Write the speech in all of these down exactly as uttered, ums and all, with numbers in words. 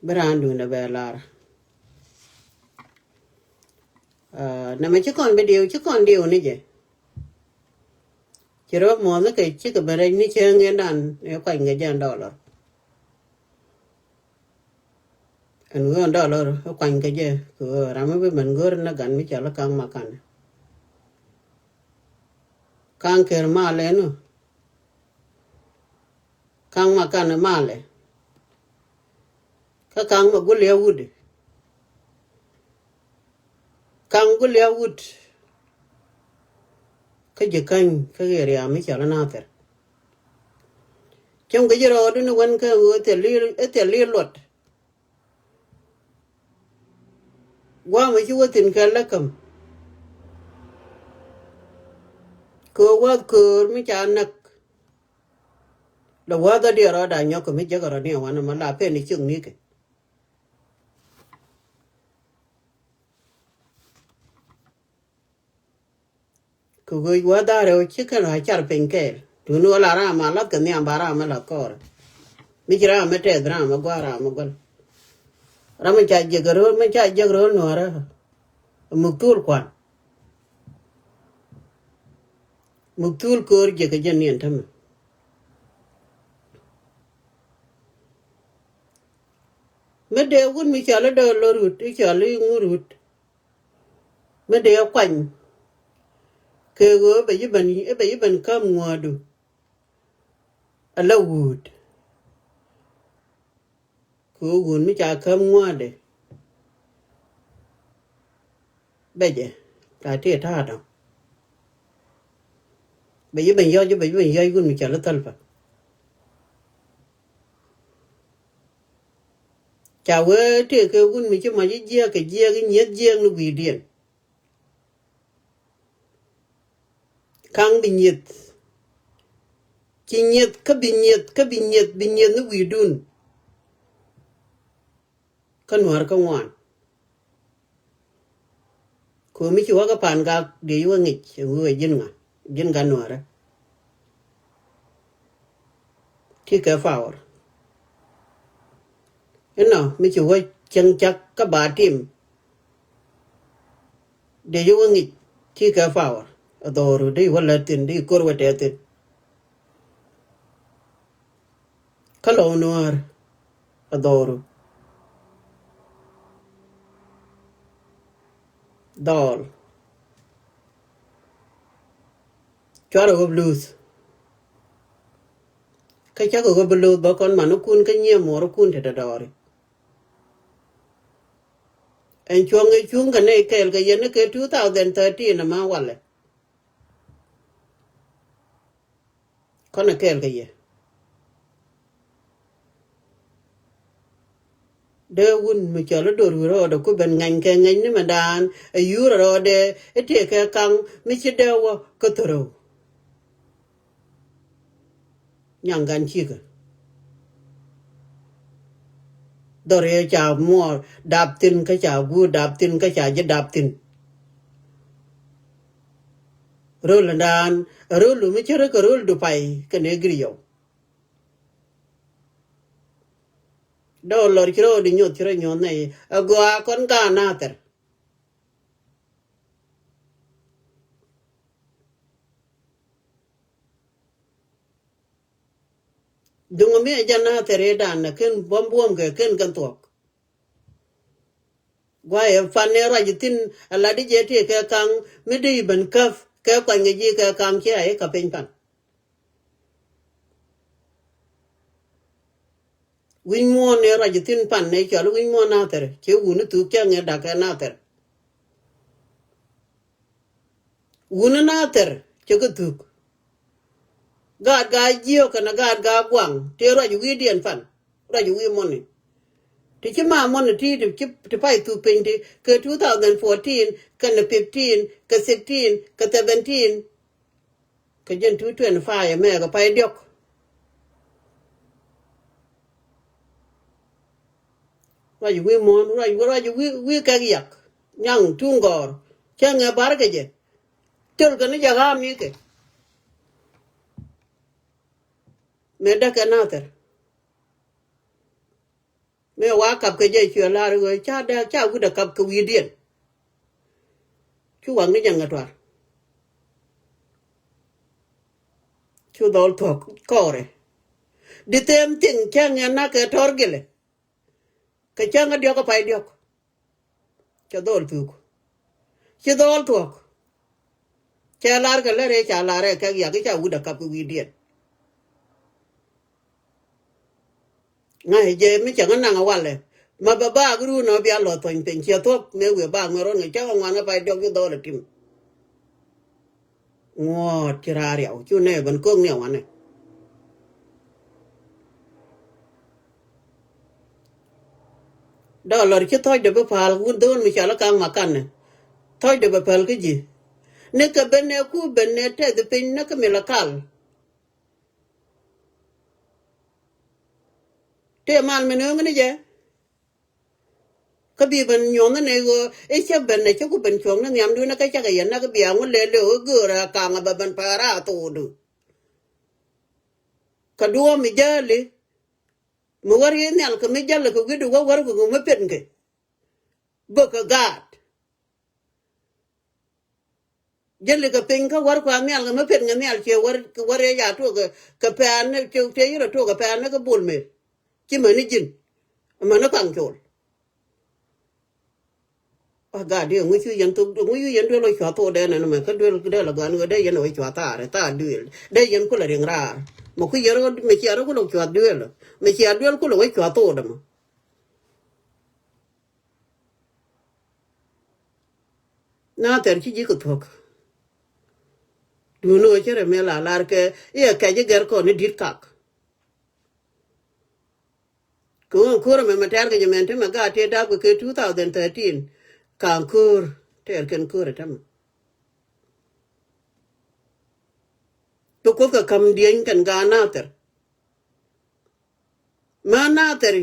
Bi raan duundɛ bɛ lar. Ah, nɛmɛ ci kɔn bi diw, ci kɔn diw ni jɛ. Ci rɔ muɔth ni kɛ cikɛ ben rɛc ni cieŋ in dan i̱ kuany kɛ jɛ ɛn dɔlɔr. Ɛn ɣöö ɛn dɔlɔr i̱ kuany kɛ jɛ kɛ ɣöö ram mi bi ben go̱o̱r ni gan mi cɔl i̱ Kaŋ Makan. Kaŋ Ker malɛ nu. Kaŋ Makan malɛ. Kä Kaŋ ma gul ya wut. Kaŋ gul ya wut. Kä ji̱ käny kä ɣeriam mi cɔl i̱ Nathir. Cäŋ kɛ ji̱ rɔɔdu ni wän kä ɣöö thil li, thil li luɔt. Gua̱a̱mɛ ci wä thi̱n kɛ läkäm. Kɛ ɣöö wäth köör mi ca näk. Lɛ wäth a diɛ rɔɔda nyɔk kɛ mi jek rɔ ni ɛ wanɛ ma la pen ni ciöŋ ni kɛ. Kɛ ɣöö wäth a rɛw ci kɛn a car piny kɛɛl. Tuni wä la ram a lath kɛ nhiam ba ram a lath kɔɔrɛ. Mi ci ram mi tɛth ram a gua̱a̱r ram a guäl. Ram mi ca jiäk ro̱o̱l, mi ca jiäk ro̱o̱l nuɔ̱ɔ̱rä. Muk thul kuan. Muk thul ko̱o̱r jiäk kɛ jɛ niɛn tämɛ. Mi dee wut mi cɔal i̱ dee lor wut, i̱ cɔal i̱ ŋur wut. Mi dee kuany. Kɛ ɣöö bɛ ji̱ ben, bɛ ji̱ ben käm ŋuäärdu. Ala wut. Kɛ ɣöö wut mi ca käm ŋuäärdu. Bɛ jɛ ca tëë ta̱a̱ dɔ̱ŋ. Bɛ ji̱ ben yɔc, bɛ ji̱ ben yɔc wut mi cɔal i̱ Thälpä. Ca wee tëëkɛ wut mi ci mac i̱ jiääk kɛ jiääk i̱ nyieth jiääk ni wi̱i̱diɛn. Kaŋ bi nyieth. Ci nyieth kä bi nyieth kä bi nyieth bi nyieth ni wi̱i̱dun. Kä nuäär kä ŋuan. Kɛ ɣöö mi ci wä kä Pangak dee ci wä ŋic ɛn ɣöö ɛ ji̱n ŋa, ji̱n gat nuäärä. Ti kɛ power. Inɔ mi ci wä cieŋ cak kä ba tim. Dee ci wä ŋic ti kɛ power. Ɛ dhɔru dee ci wä lät thi̱n, dee ci ko̱r wä tɛth thi̱n. Kä lɔw nuäär ɛ dhɔru. Dhɔl. Cuarɛ ɣöö bi luth. Kä cakɔ ɣöö bi luth bä kɔn manikun kä nyiee muɔɔrikun te dɔ̱dɔɔri. Ɛn cuɔ̱ŋ ëë cuŋ kɛ nɛy kɛɛl kɛ yɛn ni kɛ two thousand thirteen ɛmɛ walɛ. Kɔn ɛ kɛɛl kɛ yɛ. Dee wun mi cɔl i̱ dor wi̱i̱ rɔɔdɛ ku ben ŋany kɛ ŋany ni mɛndan ɛ yuur ɛ rɔɔdɛ i̱ tëëkɛ kaŋ mi ci dee wä kä thärɛw. Nyaŋ gan cikɛ. Dhɔr yɛ ca muɔɔr dap thi̱n kä ca guur dap thi̱n kä ca ji̱ dap thi̱n. Röl ɛndan röl mi cärä kɛ röl Dubai kɛnɛ gir yɔw. Dɔw lɔr ci rɔ di nyoth ci rɔ nyoth nɛ a gɔaa kɔn gaat Nathir. Duŋ mi a jɛ Nathir i̱ dan na ken buɔm buɔm kɛ ken kɛn thuɔk. Guayɛ pan ni ruac thi̱n a lat di jɛ ti kɛ kaŋ mi di ben käp kɛ kuany kɛ ji̱ kɛ kaŋ ci a i̱ ka piny pan. Wi̱ny muɔ̱ɔ̱n ni ruac thi̱n pan ni cɔl wi̱ny muɔ̱ɔ̱n Nathir ci wuni thuk cɛ ŋɛ dak kɛ Nathir. Wuni Nathir cɛ kɛ thuk. Gaat gaa jiök kɛnɛ gaat gaa guaŋ tëë ruac wi̱i̱diɛn pan. Ruac wi̱i̱ mɔni. Ti ci ma mɔni ti ti ci ti pay thuk piny ti kɛ two thousand fourteen kɛnɛ fifteen kɛ sixteen kɛ seventeen. Kɛ jɛn two twenty five ɛmɛ kɛ pay diɔ̱k. Ruac wi̱i̱ muɔ̱ɔ̱n ruac wi̱i̱ ruac wi̱i̱ wi̱i̱ kɛk yak nyaŋ tuŋ gɔɔr. Cä ŋɛ bar kɛ jɛ. Töl kɛ ni jɛ ɣaam ikɛ. Mëë däk kɛ Nathir. Mëë A kap kɛ jɛ cuɛ lar ɣöö ca dee ca wi̱cdɛ kap kɛ wi̱i̱diɛn. Cu waŋni jɛn ŋa tuar. Cu dhɔl thuɔ̱k kɔɔrɛ. The same thing cä ŋɛn na kɛ tɔr gilɛ. Kɛ cäŋ kä diɔ̱k kä pay diɔ̱k. Cɛ dhɔl thuk. Ci dhɔl thuɔ̱k. Cɛ lar kɛ lär ëë ca lar ɛ kɛk yak i̱ ca wi̱cdɛ kap kɛ wi̱i̱diɛn. Ŋa̱c jɛ mi cɛ ŋä naŋ a walɛ. Ma bɛ baak run ɔ bia lɔ thuɔ̱ny piny ciɛ thuɔ̱k mëë wëë baak mɛ run ŋä cä ŋuan ŋä pay diɔ̱k ci dhɔl ɛ tim. Ŋuɔ̱ɔ̱t ci raar riaw cu nɛ ben ko̱k ni a wanɛ. Dɔlɔr ci thɔcdɛ bi pa̱a̱l wun dho̱o̱n mi cɔal ikaŋ makanɛ. Thɔcdɛ bɛ päl kä ji̱. Ni kɛ ben nɛ ku ben nɛ tɛth piny ni kä mi la kal. Tëë mal mi nööŋ ni jɛ. Kä bi ben nyuɔ̱n ni ɣöö i̱ cä ben nɛ cä ku ben cuɔ̱ŋ ni nhiamdun kä cakɛ yɛn nak bia ŋu lɛl ɣöö göörä kaŋ a bɛ ben päärä a thokdu. Kä duɔ̱ɔ̱m mi jäli. Mi wär i̱ nhial kɛ mi jäli kɛ wi̱du wä wär kɛ ŋu mi pen kɛ. Bä kɛ gaat. Jäli kɛ piny kä wär kua nhial kɛ mi pen kɛ nhial ciɛ wär wär i̱ ya tuɔk kɛ pɛn ni ciɛ yirɛ tuɔk kɛ pɛn ni kɛ bul mëë. Ci mäni ji̱n. Mäni kaŋ col. Wa gaat di ŋucu yɛn thok ŋucu yɛn duel wä cua thok dee nɛn mɛ kä duel dee la gan wä dee yɛn wä cua thaar thaar duel dee yɛn kulɛ riŋ raar. Mɛ ku yɛn mɛ cia rɔ kulɛ cua duel mɛ cia duel kulɛ wä cua thok dɛ mɔ. Na thɛr ci ji̱ kɛ thuɔ̱k. Duundɛ wä cä rɛ mɛ la lar kɛ iɛ kɛc i̱ gɛr kɔn i̱ di̱t kak. Kɛ ɣöö ko̱r ɛmɛ mɛ tɛ̈r kɛ jɛ mɛn te mɛ gaat tëë dap kɛ kɛ two thousand thirteen. Ka̱a̱ŋ ko̱r tɛɛr kɛn ko̱r ɛ tämɛ. Kɛ kuoth kɛ ka̱m dieny kɛn gaat Nathɛr. Mä Nathɛr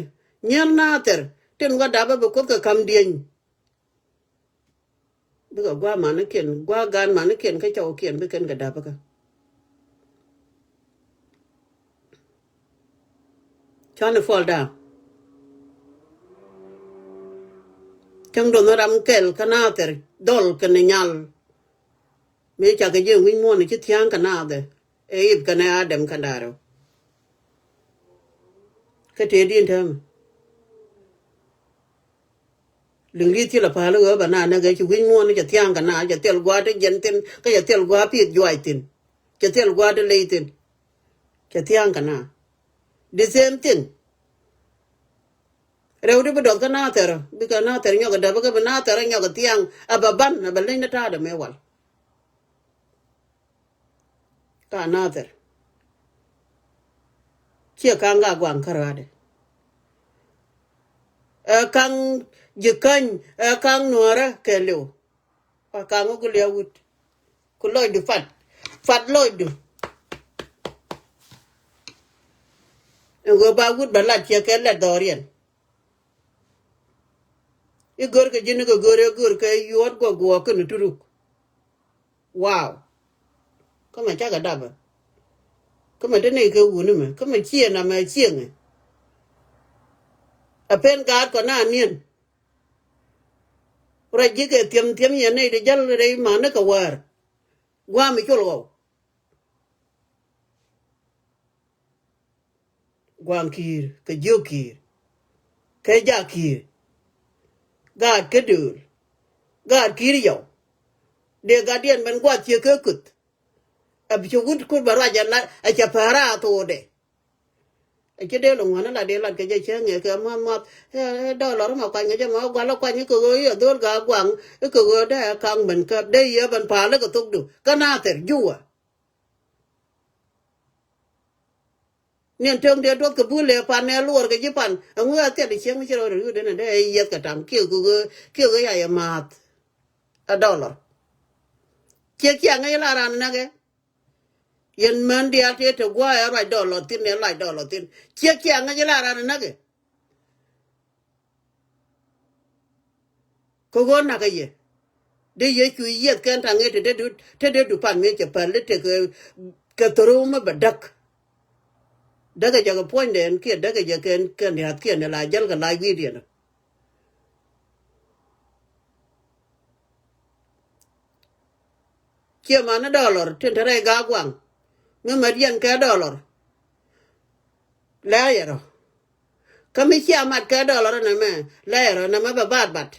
nyiel Nathɛr tin wä dapä bɛ kuoth kɛ ka̱m dieny. Bikɛ gua̱a̱ manikiɛn gua̱a̱ gaan manikiɛn kä cɔwkiɛn bi kɛn kɛ da̱p kä. Cuani fall down. Cäŋ duɔth ni ram kɛl kä Nathɛr dhɔl kɛnɛ nyal. Mëë cakɛ jiɛ wi̱c muɔ̱ɔ̱n ci thia̱a̱ŋ kɛ naath ɛ ip kɛnɛ Adam kɛn da̱rɛ. Kä tëë di̱n täämɛ. Liŋ li̱th ci la pa̱a̱l ɣöö bɛ na näk ɛ ci wi̱c muɔ̱ɔ̱n cɛ thia̱a̱ŋ kɛ na cɛ thil gua̱a̱t ti jiɛn thi̱n kä cɛ thil gua̱a̱t pi̱i̱th juac thi̱n. Cɛ thil gua̱a̱t ti ley thi̱n. Cɛ thia̱a̱ŋ kɛ na. The same thing. Rɛw di bi dɔth kä Nathɛr bikɛ Nathɛr nyɔk ɛ däp kä bi Nathɛr nyɔk ɛ thia̱a̱ŋ ɛ bɛ ban ɛ bɛ leny ni ta̱a̱dɛ mëë wal. Ka Nathɛr. Ciɛ ka̱ŋ ka gua̱a̱ŋ kärɔa̱dɛ. Ɛ ka̱ŋ ji̱ käny ɛ ka̱ŋ nuäärä kɛɛliw. Ka ka̱ŋ ɣä guli a wut. Ku lɔcdu fat. Fat lɔcdu. Ɛn ɣöö ba wut bɛ lat ciɛ kɛ lɛt dhɔriɛn. I̱ gör kɛ ji̱n i̱ kɛ gör i̱ gör kɛ yuɔ̱t guɔ guɔ kɛn turuk. Wow. Kä mɛ cakɛ dapɛ. Kä mɛ te nɛy kɛ wuni mɛ kä mɛ ciëŋ amɛ ciëŋɛ. Ɛ pen gaat kɔ na niɛn. Ruac ji̱ kɛ thiäm thiäm yɛn nɛy ti jäl rɛy ma̱ni kɛ wäär. Gua̱a̱m i̱ col ɣɔw. Gua̱a̱ŋ ki̱i̱r kɛ jiök ki̱i̱r. Kɛ jak ki̱i̱r. Gaat kä dööl. Gaat ki̱i̱r yɔw. Dee gatdiɛn ben gua̱a̱th ciek kä kuth. Ɛ bi cɛ wut kut bɛ ruac ɛ lat ɛ cɛ päärä a thoodɛ. Ɛ ci dee lɔ ŋuäni lat dee lat kɛ jɛ cä ŋɛ kɛ muath muath. Ɛ dɔɔlɔr mɛ kuany kɛ jɛ mɛ wä gua̱l ɛ kuany i̱ kɛ ɣöö i̱ ɛ dho̱l gaa gua̱a̱ŋ i̱ kɛ ɣöö dee ɛ ka̱ŋ ben käp dee yɛ ben pa̱a̱l i̱ kɛ thokdu kä Nathɛr juwä. Niɛn töŋ dee duɔth kɛ bul lëë pan ɛ luɔr kɛ ji̱ pan ɛŋu ɛ thiat i̱ cieŋ mi ci rɔ rɛ yut ɛn ɛ dee ɛ yiɛth kɛ tam kiɛ kɛ ɣöö kiɛ ɣöö ya yɛ maath. Ɛ dɔɔlɔr. Ciɛ kiɛ ŋäc la ran näkɛ. Yɛn män diaal tëë te gua̱a̱ ɛ ruac dɔɔlɔr thi̱n ɛ lac dɔɔlɔr thi̱n. Ciɛ kiɛ ŋäc la ran näkɛ. Kä ɣöö nakä yɛ dee Yecu yieth kɛn taŋ i̱ te dee du te dee du pan mëë cɛ päl i̱ tekɛ kɛ thäri wä mi bɛ däk. Däkɛ jɛ kɛ puɔ̱nydɛn kiɛ däkɛ jɛ kɛn kɛn dia̱a̱th kiɛ ni la jäl kɛ lac wi̱i̱diɛn. Ciɛ man ni dɔlɔr tin te rɛy gaak waŋ mi mät yɛn kɛ dɔlɔr. Lɛ yɛ rɔ. Kä mi cia mat kɛ dɔlɔr nɛmɛ lɛ yɛ rɔ nɛmɛ bɛ bat bat.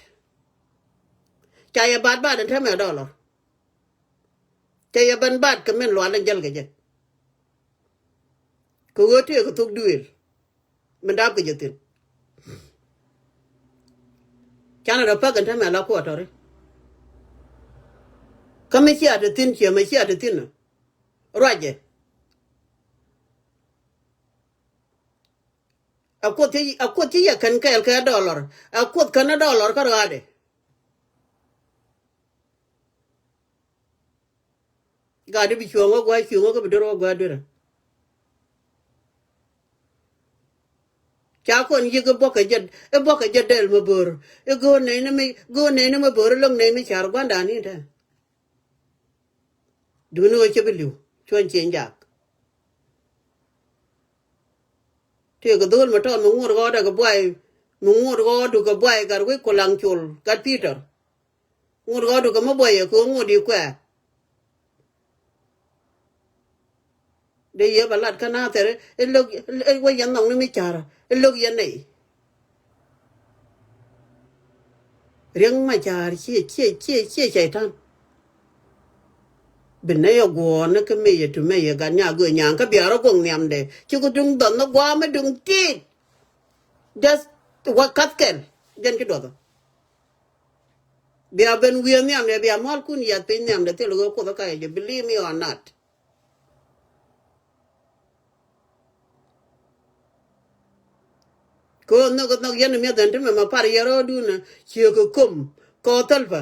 Ca yɛ bat bat in te mɛ dɔlɔr. Cɛ yɛ ben bat kɛ min lual in jäl kɛ jɛ. Kɛ ɣöö tëëkɛ thok duëël min dap kɛ jɛ thi̱n. Canɛ rɔ päk in te mɛ la kuɔtɔri. Kä mi cia te thi̱n ciɛ mɛ cia te thi̱n. Ruacɛ. A kuoth ci, a kuoth ci yɛ kɛn kɛɛl kɛ dɔlɔr. A kuoth kɛn dɔlɔr kä ruaadɛ. Gat i̱ bi cuɔ̱ɔ̱ŋ wä gua̱a̱ cuɔ̱ɔ̱ŋ wä kä bi duer wä gua̱a̱ duerä. Ca kɔn yiëk i̱ buɔ̱kɛ jɛ, i̱ buɔ̱kɛ jɛ dɛl mi bo̱o̱r. I̱ go̱o̱r nɛy ni mi, go̱o̱r nɛy ni mi bo̱o̱r i̱ lo̱ŋ nɛy mi ca̱r gua̱ndan i̱ tɛ. Duuni ɣöö cä bi li̱w cuɔ̱n cieŋ jak. Tëëkɛ dho̱o̱l mi tɔɔt mi ŋuɔ̱t ɣɔɔdɛ kɛ buay, mi ŋuɔ̱t ɣɔɔdu kɛ buay gat wec ku laŋ col gat Pi̱tɛr. Ŋuɔ̱t ɣɔɔdu kɛ mi buɔyɛ kɛ ɣöö ŋuɔ̱t i̱ kuɛ̈ɛ̈. Dee yɛ bɛ lat kä Nathɛr i̱ lo̱k i̱ wä yɛn nhɔkni mi ca̱r i̱ lo̱k yɛn nɛy. Riɛk ma ca̱r ciɛ ciɛ ciɛ ciɛ cɛytan. Bi nɛy ɛ guɔ̱ɔ̱r ni kä meyɛ tu meyɛ gat nya göö nyaŋ kä bia rɔ goŋ nhiamdɛ ci ku duŋ dhɔn ni gua̱a̱ mi duŋ tiit. Just wä kath kɛl jɛn ci duɔthɔ. Bia ben wiee nhiamdɛ bia mua̱lkun yath piny nhiamdɛ thil ɣöö kuoth kä yɛ jɛ believe me or not. Kɛ ɣöö nhök nhök yɛn mi̱eth ɛn ti mɛmɛ par yɛ rɔɔdun ciek kɛ kom kɔɔth thäl pä.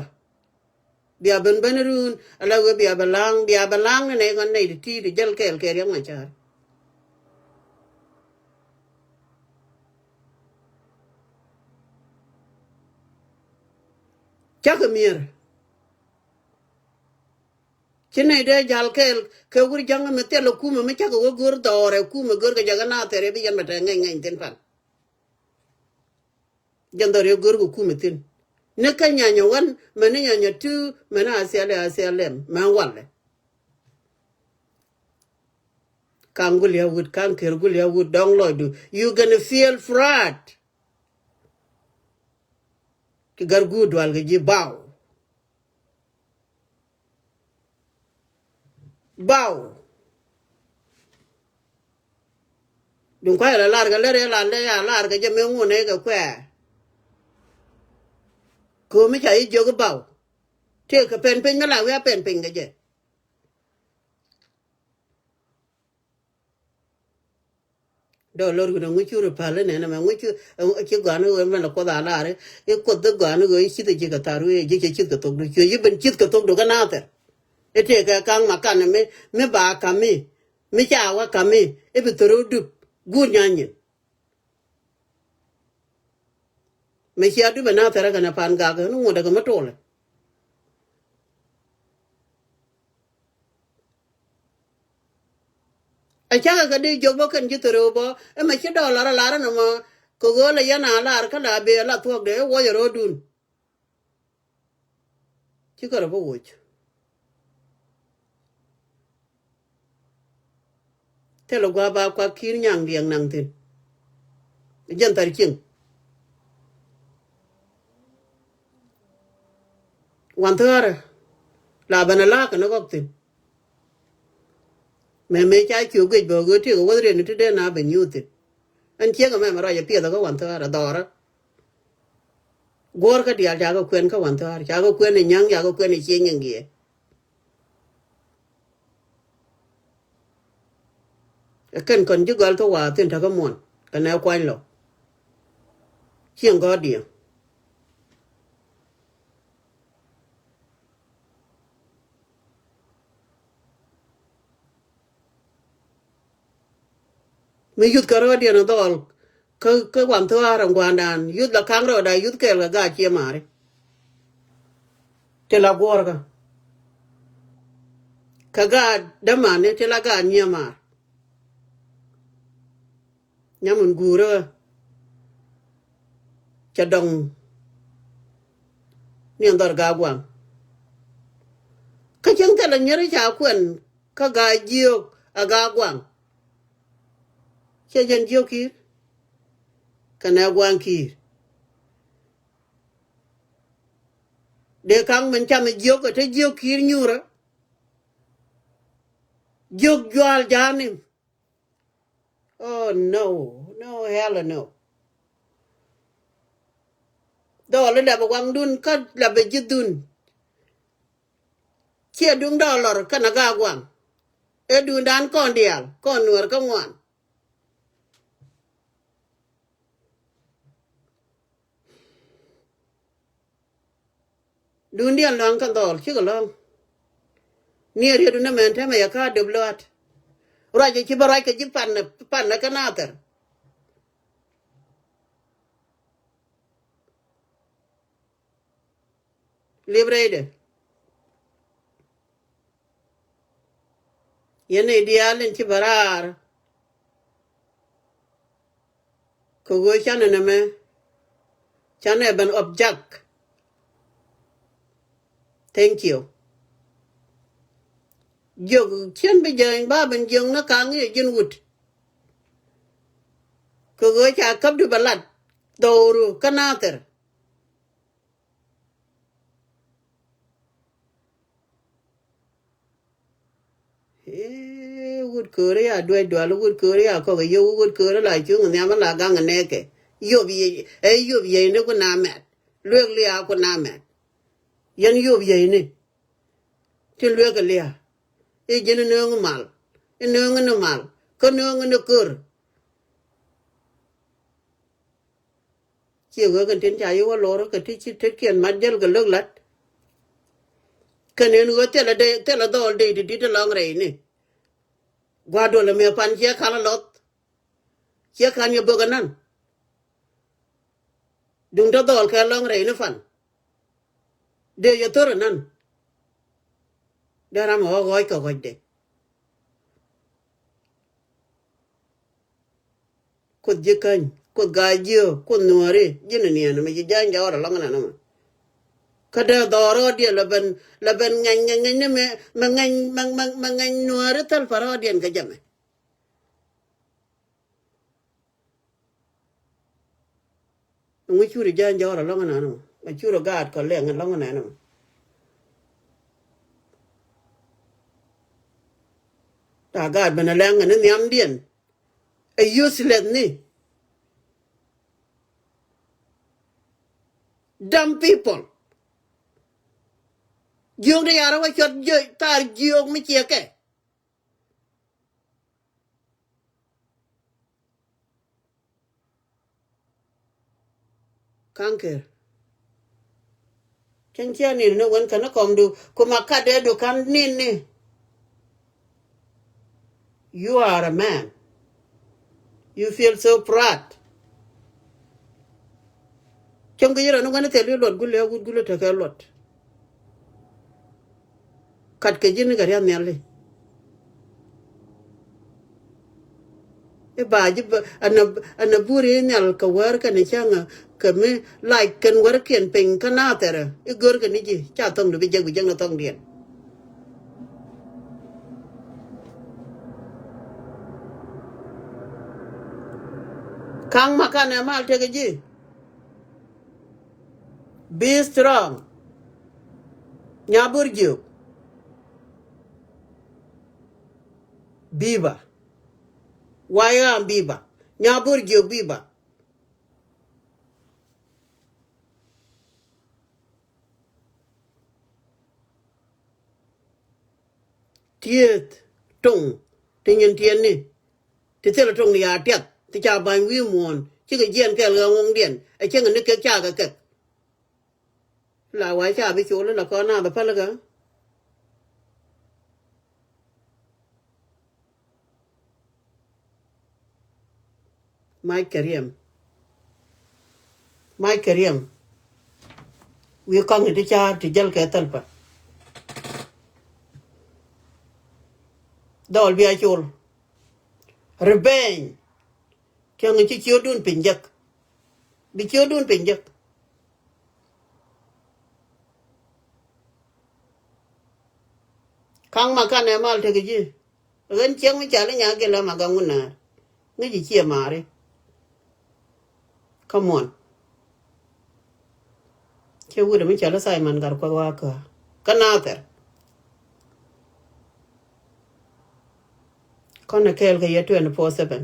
Bia ben ben run ala ɣöö bia bɛ la̱a̱ŋ bia bɛ la̱a̱ŋ ni nɛy ɣän nɛy ti ti̱i̱t jäl kɛɛl kɛ Riɛk Macar. Cakɛ mi̱er. Ci nɛy dee jal kɛɛl kɛ wur ja̱ŋä mi thil ɛ kumɛ mi cakɛ wä go̱r dhɔɔrɛ kumɛ go̱r kɛ jakä Nathɛr ɛ bi yɛn bɛ tɛ ŋɛny ŋɛny thi̱n pan. Jɛn dhɔr yɛ go̱r kɛ kumɛ thi̱n. Ni kä nyanyɛ wän mɛn ni nyanyɛ tu mɛn ni a thiɛl ɛ a thiɛl ɛm mɛn walɛ. Kaŋ gul ya wut kaŋ ker gul ya wut dɔŋ lɔcdu you gonna feel proud. Ti gar guur dual kɛ ji̱ baw. Baw. Duŋ kuay la lar kɛ lɛr yɛ la lɛ ya lar kɛ jɛ mëë ŋun nɛ kɛ kuɛ. Komi ca yi jiök baw. Tëë kɛ pɛn piny mi la wi̱i̱ a pɛn piny kɛ jɛ. Dɔlɔr wi̱n ɛŋu cu ri päl inɛn ɛmɛ ɛŋu cu ci gɔ̱a̱n i̱ ɣöö mɛn lɛ kuoth a lar i̱ kuoth i̱ gɔ̱a̱n i̱ ɣöö i̱ cith i̱ ji̱ kɛ thar wi̱i̱ ji̱ cɛ cith kɛ thokdu cuɛ i̱ ben cith kɛ thokdu kä Nathɛr. I̱ tëëkɛ ka̱ŋ ma kan mi mi ba ka̱mi mi ca wä ka̱mi i̱ bi thäri wä dup guur nyanyin. Mɛ cia dup ɛ Nathɛr ɛ kɛnɛ pan gak ni ŋuɔ̱t ɛ kɛ mi tolɛ. Ɛ cakɛ kɛ dee jiök bä kɛn ji̱ thäri wä bä ɛmɛ ci dɔɔl lar ɛ lar ɛnɔ mɔ kɛ ɣöö lɛ yɛn a lar kä la bëë la thuɔ̱kdɛ ɛ wuɔcɛ ro̱o̱dun. Cikɛ rɔ bä woc. Thilɛ gua̱a̱ ba kuak ki̱i̱r nyaŋ diɛŋ naŋ thi̱n. Jɛn thar cieŋ. Wan thäärä la bɛn a la̱a̱k kɛ ni ɣɔk thi̱n. Mɛ mëë ca ciök guic bä ɣöö tiek ɛ wäth riɛn ti dee na ben nyuuth thi̱n. Ɛn ciek ɛmɛ mɛ ruac ɛ piɛth ɛ kä wan thäärä dhɔrä. Guɔ̱ɔ̱r kä diaal ca kɛ kuɛn kä wan thäär ca kɛ kuɛn ɛ nyäŋ ca kɛ kuɛn ɛ cie nyiŋ giɛ. Ɛ kɛn kɔn ji̱ gɔal kä wa̱a̱ thi̱n tekä muɔ̱n kɛ nɛ kuany lɔ. Cieŋ gɔ̱r diɛ. Mi yuth kɛ rɔɔdiɛn ɛ dhɔɔl kä kä wan thɔaar ɛn gua̱a̱ndan yuth la ka̱ŋ rɔɔda yuth kɛɛl kɛ gaat ciɛ ma̱a̱ri. Ti la guɔ̱ɔ̱rkä kɛ gaat dämani ti la gaat nyiɛ ma̱a̱r. Nyam in guurä cɛ dɔŋ ni ɛn dhɔr Gaa Guaŋ. Kä cäŋ thilɛ nyɛri ca kuɛn kä Gaa Jiök ɛ Gaa Guaŋ. Cɛ jɛn Jiök Kiir kɛnɛ Guaŋ Kiir. Dee kaŋ min cam ɛ Jiök ɛ te Jiök Kiir nyuurä. Jiök jual ja̱a̱nim. Oh no, no, hell no. Dhɔl i̱ lɛpɛ waŋdun kä lɛpɛ ji̱dhun. Ciɛ duŋ dɔɔlɔr kɛnɛ Gaa Guaŋ. Ɛ duundan kɔn diaal kɔn Nuäär kä ŋuan. Duundiɛn lɔ̱ŋ kɛ dhɔl cikɛ lɔ̱ŋ. Ni riet wun ɛmɛn tɛmɛ yɛ ka döp luaat. Ruac ci bä ruac kɛ ji̱ pan pan kä Nathɛr. Lip rɛydɛ. Yɛn i̱ diaal in ci bä raar. Kɛ ɣöö canɛ nɛmɛ canɛ ben object. Thank you. Jiök cien bi jiäny ba ben jiäŋ ni kaŋ i̱ ji̱n wut. Kɛ ɣöö ca käp di bɛ lat dhɔru kä Nathɛr. Ee, wut kööri ya duec dual, wut kööri ya kɔk, yio̱w wut kööri la cuŋ nhiam la gaŋ nɛɛkɛ. Yop yie, ɛ yop yie ni ku na mɛt. Luek lia ku na mɛt. Yɛn yop yie ni. Tin luek lia. I̱ ji̱n nööŋ mal. I̱ nööŋ ni mal. Kä nööŋ ni kör. Ciɛ ɣöö kɛn tin ca yi wä lor kɛ ti ci tetkiɛn mat jäl kɛ lök lat. Kɛn ɛn ɣöö thilɛ dee, thilɛ dhɔɔl dee ti di̱t lɔŋ rɛy ni. Gua̱a̱r duɔl ɛmɛ pan ciɛ kal ɛ lɔth. Ciɛ kan yɛ bök ɛnan. Duŋ te dhɔɔl kɛ lɔŋ rɛy ni pan. Dee yɛ thor ɛnan. Dee ram ɛ ɣɔ̱c kɛ ɣɔ̱cdɛ. Kuoth ji̱ käny, Kuoth Gaa Jiök, Kuoth Nuääri, ji̱n ɛ niɛn ɛmɛ ji̱ ja̱ny jɔɔr ɛlɔ̱ŋ ɛnɛn ɛmɛ. Kä dee dhɔɔr rɔɔdiɛn lɛ ben, lɛ ben ŋɛny ŋɛny ŋɛny ni mɛ, mɛ ŋɛny, mɛ, mɛ, mɛ ŋɛny Nuääri thil pa rɔɔdiɛn kɛ jɛ mɛ. Ɛŋu curi ja̱a̱n jɔɔr ɛlɔ̱ŋ ɛnɔnɔ? Ɛ curi gaat kɔ lɛŋ ɛlɔ̱ŋ ɛnɔnɔ. Ta gaat ben ɛlɛŋ ɛn nhiamdiɛn. Ɛ useless ni. Dumb people. Jiök ni yarä wä cuɔt jiök, thar jiök mi ciɛ kɛ. Ka̱ŋ ker. Cäŋ cia nin ni wen kɛn ni kɔmdu kuma kat dee du ka̱n nin ni. You are a man. You feel so proud. Cäŋ kɛ yirɛ ni wen thil i̱ luɔt gulɛ wut gulɛ tekɛ luɔt. Kat kɛ ji̱n kɛ riath nhiali. I̱ ba ji̱ ba, ana, ana buri nhial kɛ wär kɛn cäŋä kɛ mi lac kɛn wärkiɛn piny kä nathɛrä. I̱ gör kɛn i̱ ji̱ ca thɔŋ di bi jek bi jek na thɔŋdiɛn. Ka̱ŋ ma kanɛ mal tekɛ ji̱. Be strong. Nyabur jiök. Biba. Wayam biba. Nyabur jiök biba. Tieth tuŋ ti nyin tiɛtni. Ti thilɛ tuŋ ni ya tiɛth ti ca ba̱ny wi̱i̱ muɔ̱ɔ̱n cikɛ jiɛn kɛɛl ɣä ŋuɔ̱ŋdiɛn ɛ cieŋɛ ni kek ca kɛ kek. La wa ca bi col la kɔn nath pälikä. Mac kɛ riɛm. Mac kɛ riɛm. Wi̱i̱ kɔŋ ti ca̱a̱r ti jäl kɛ thäl pä. Dhɔl bia col. Revenge. Cäŋ ci ciötdun piny jek. Bi ciötdun piny jek. Ka̱ŋ ma kanɛ mal tek ji̱. Ɣän ciɛŋ mi cal i̱ nya gilɛ ma gaŋ wun näär. Ŋäc i̱ ciɛ maari. Come on. Ciɛ wut mi cal i̱ Simon Gatkuoth wa kä. Kä Nathir. Kɔn ɛ kɛɛl kɛ yɛ twenty four seven.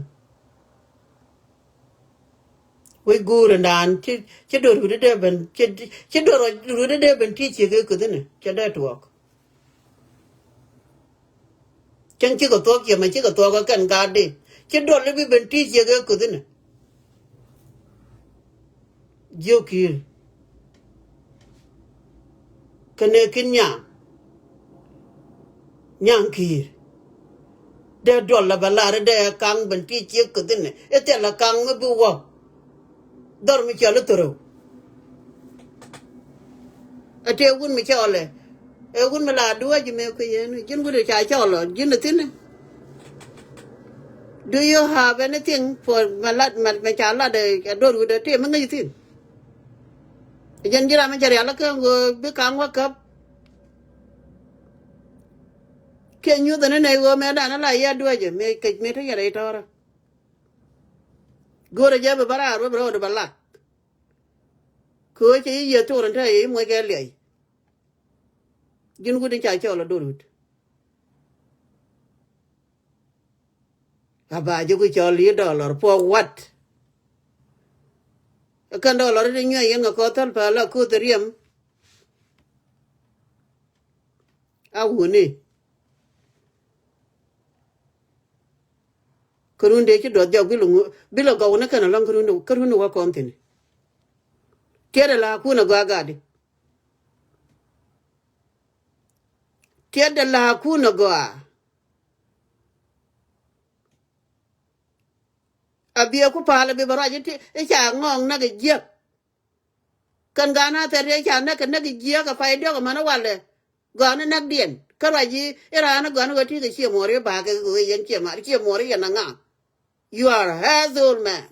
Wec guur in daan ci, ci dor rut in dee ben, ci, ci dor rut in dee ben ti ciek ëë kuth inɛ cɛ dee tuɔɔk. Cäŋ cikɛ thuɔɔk ciɛ mɛ cikɛ thuɔɔk ɛ kɛn gaat di ci dor li bi ben ti ciek ëë kuth inɛ. Jiök ki̱i̱r. Kɛnɛ kin nyaŋ. Nyaŋ ki̱i̱r. Dee duɔl la bɛ lar dee kaŋ ben ti ciek kä thi̱n ɛ thil la kaŋ mi bi wä. Dhɔr mi cɔl i̱ thorow. Ɛ tëë wun mi cɔlɛ. Ɛ wun mi la duɔ̱ɔ̱c mi kui̱ yɛn ji̱n wut ca cɔl ɔ ji̱n ɛ thi̱n. Do you have anything for ma lat ma ca lat ɛ dor wut ɛ tëë mi ŋäc thi̱n? Jɛn ji̱ ram mi cɛ rial kä ɣöö bi ka̱ŋ wä käp. Kiɛ nyuth ni nɛy ɣöö mɛ dan ala yɛ duäcä mi kec mi te yɛ rɛy tɔ̱rä. Go̱o̱rä jɛ bi bä raar wä bi rɔɔdu bä lak. Kɛ ɣöö cɛ yi yiëë thok rin te yɛ yi muɔc kɛ liɛy. Ji̱n wut in ca cɔl a dor wut. A ba ji̱ ku cɔl i̱ dollar for what? Kɛn dollar i̱ ti nyuɛc yɛn kɛ kɔth thäl pɛl a kuth riɛm. A wuni. Kä run dee ci duɔth jɔk bi lɛ ŋu bi lɛ gɔw ni kɛn alɔŋ kä run kä run wä kɔn thi̱n. Tiɛt ala kun a gɔaa gadi. Tiɛt ala kun a gɔaa. A biɛ ku pa̱a̱l a bi bɛ ruac i̱ ca ŋɔɔŋ näk i̱ jiäk. Kɛn gaan a thɛr yɛ ca näk kɛ näk i̱ jiäk a pay diɔk amäni walɛ. Gɔaani näkdiɛn kä ruac i̱ raan i̱ gɔaani ɣöö ti̱i̱ kɛ ciɛ muɔɔr i̱ ba̱a̱ kɛ ɣöö yɛn ciɛ mar ciɛ muɔɔr i̱ yɛn aŋa. You are a asshole man.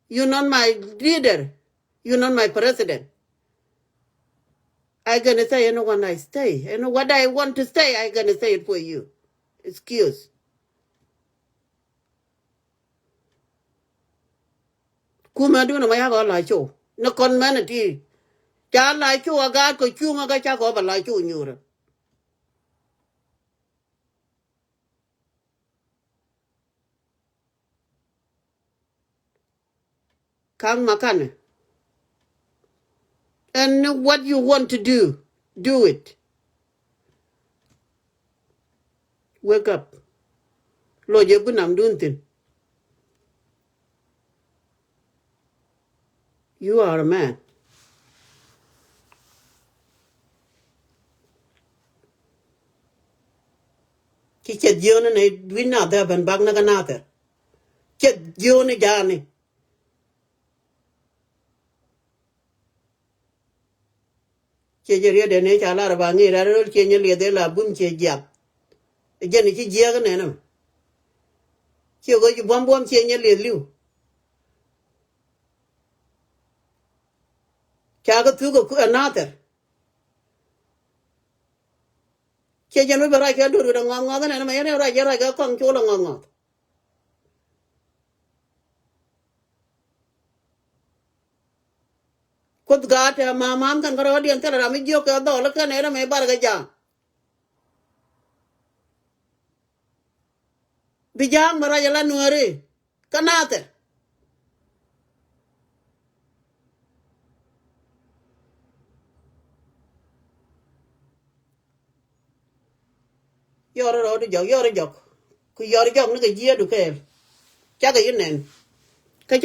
You're not my leader. You're not my president. I gonna say anyone I stay. And what I want to say, I gonna say it for you. Excuse. Kumɛ duun ma yakɔ la show. Ni kɔn mɛn ti. Ca la show a gaat kɔ cuŋ a ka ca kɔ ba la show nyuurɛ. Ka̱ŋ makanɛ. And what you want to do, do it. Wake up. Lɔ jɛ bi nam dun thin. You are a man. Ci cɛ jiöni ni wi̱c na dhɛ ben bak ni kä nathɛr. Cɛ jiöni ja̱a̱ni. Ciɛ jɛ riet dee ni ca lar ba ŋi̱i̱c rar rol ciɛ nyɛ lieth la bum ciɛ jiap. Jɛn ci jiɛk nɛn ɛmɛ. Ciɛ ɣöö ci buɔ̱m buɔ̱m ciɛ nyɛ lieth li̱w. Ca kɛ thuk ɛ nathɛr. Ciɛ jɛn wä bɛ ruac kɛ dor wi̱c ɛ ŋɔth ŋɔth ɛnɛn ɛmɛ yɛn ruac yɛn ruac kɛ kɔŋ col ɛ ŋɔth ŋɔth. Kuoth gaat tɛ ma̱a̱ ma̱a̱n kɛn kärɔ̱diɛn thilɛ ram mi jiök kɛ dhɔl kɛn ɛ ram mi bar kɛ ja̱a̱ŋ. Bi ja̱a̱ŋ mi rac ala nuääri kä nathɛr. Yɔr rɔɔdu jɔk, yɔr jɔk. Ku yɔr jɔk ni kɛ jiɛɛdu kɛɛl. Cakɛ yi nɛn.